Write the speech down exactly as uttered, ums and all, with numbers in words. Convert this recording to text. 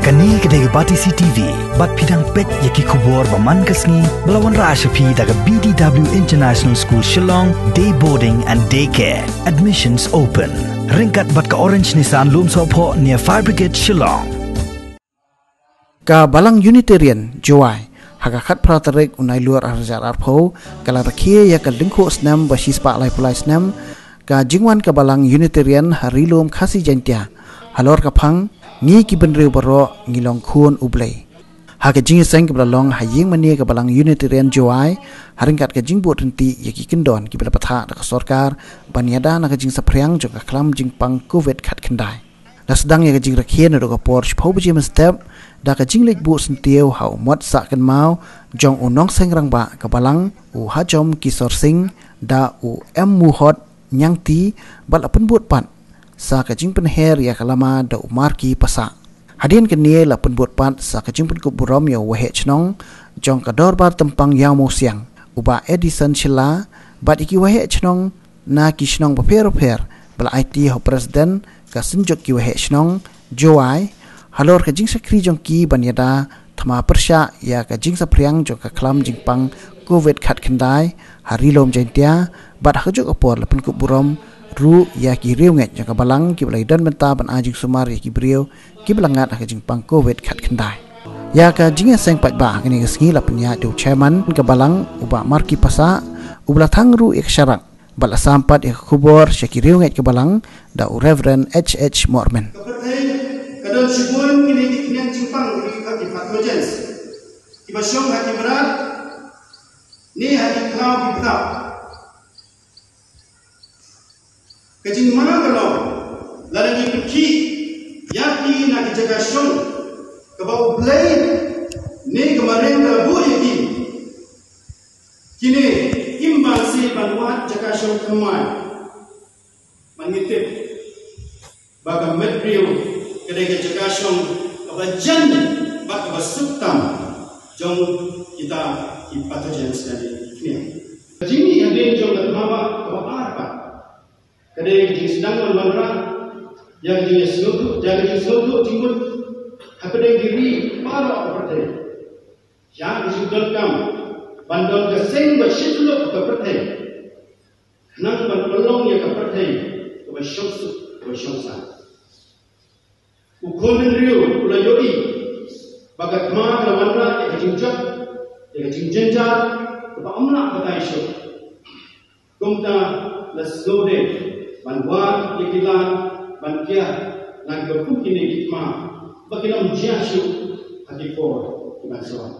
Kane ka dei ka Batesi T V, bad phi dang peit ïa ki khubor ba man ka sngi, ba la wanrah sha phi da ka B D W International School Shillong, Day Boarding and Day Care. Admissions open. Ryngkat bad ka Orange Nissan Lumsohphoh near Fire Brigade Shillong. Ka Balang Unitarian Jowai, ha ka khatphra tarik u Nailur arhajar arphew, ka la rakhe ïa ka lyngkhuh snem ba shispah laiphew lai snem, ka jingwan ka Balang Unitarian ha Ri Lum Khasi Jaiñtia, halor ka phang, ngi ki bynriew baroh ngi long khun U Blei. Ha ka jingïaseng kaba la long ha ïing mane ka Balang Unitarian Jowai, ha ryngkat ka jingbud ryntih ïa ki kyndon kiba la bthah da ka sorkar, ban ïada na ka jingsaphriang jong ka khlam jingpang Covid khatkhyndai. La sdang ïa ka jingrakhe naduh ka por shiphew baje mynstep, da ka jingleit buh syntiew ha u mot sah kynmaw, jong u nongseng rangbah ka Balang, u Hajom Kisor Singh, da u M Muhot Ñiangti, bad la pynbud pat, sa ka jingpynher ïa ka lama da u Marki Passah. Hadien kane la pynbud pat sa ka jingpynkup burom ïa u Waheh Chnong, jong ka Dorbar Tympang Ïawmawsiang, u Bah Edison Shylla, bad ïa ki Waheh Chnong, na ki shnong bapher bapher, ba la aiti ha u President, ka Synjuk ki Waheh Chnong, Jowai, halor ka jingshakri jong ki ban ïada, thma pyrshah, ïa ka jingsaphriang jong ka khlam jingpang Covid khatkhyndai, ha Ri Lum Jaiñtia, bad ha kajuh ka por la pynkup burom, ruh ïa ki riewngeit jong ka Balang kiba la ïadon bynta ban ai jingsumar ïa ki briew, kiba la ngat ha ka jingpang Covid khatkhyndai. Ïa ka jingïaseng paidbah ha kane ka sngi la pynïaid da u Chairman ka Balang u Bah Marki Passah, uba la thang ruh ïa ka sharak, bad la sam pat ïa ka khubor sha ki riewngeit ka Balang, da u Reverend H H Mormen. Ka pyrthei ka don shibun kine ki khñiang jingpang, ki pathogens, kiba shong ha ki mrad ne ha ki khlaw ki bthah. Ka jingma ka long, lada ngi pynkhih ïa ki na ki jaka shong kaba U Blei ne ka mariang ka la buh ïa ki, kine kim banse ban wad jaka shong thymmai. Bad ngi tip ba ka met briew ka dei ka jaka shong kaba jan bad kaba suk tam jong kita ki pathogens lane ki khñiang. Ka jingmih hadien jong ka thma bah kaba ar pat, ka dei ka jingsdang ban wanrah ïa ka jingsngewthuh, ïa ka jingsngewthuh jingmut hapdeng ki ri baroh ka pyrthei. Ïa ka jingdonkam ban don ka seng ba shit luk ka pyrthei, khnang ban pynlong ïa ka pyrthei kaba shongsuk, kaba shongsaiñ. U khun bynriew u la ïohi ba ka thma ka la wanrah ïa ka jingjop, ïa ka jingjynjar kaba ym lah batai shuh. Kumta la sngewdei ban wad ïa ki lad ban kiar na kiba kum kine ki thma, ba kin ym jia shuh ha ki por ki ban sa wan.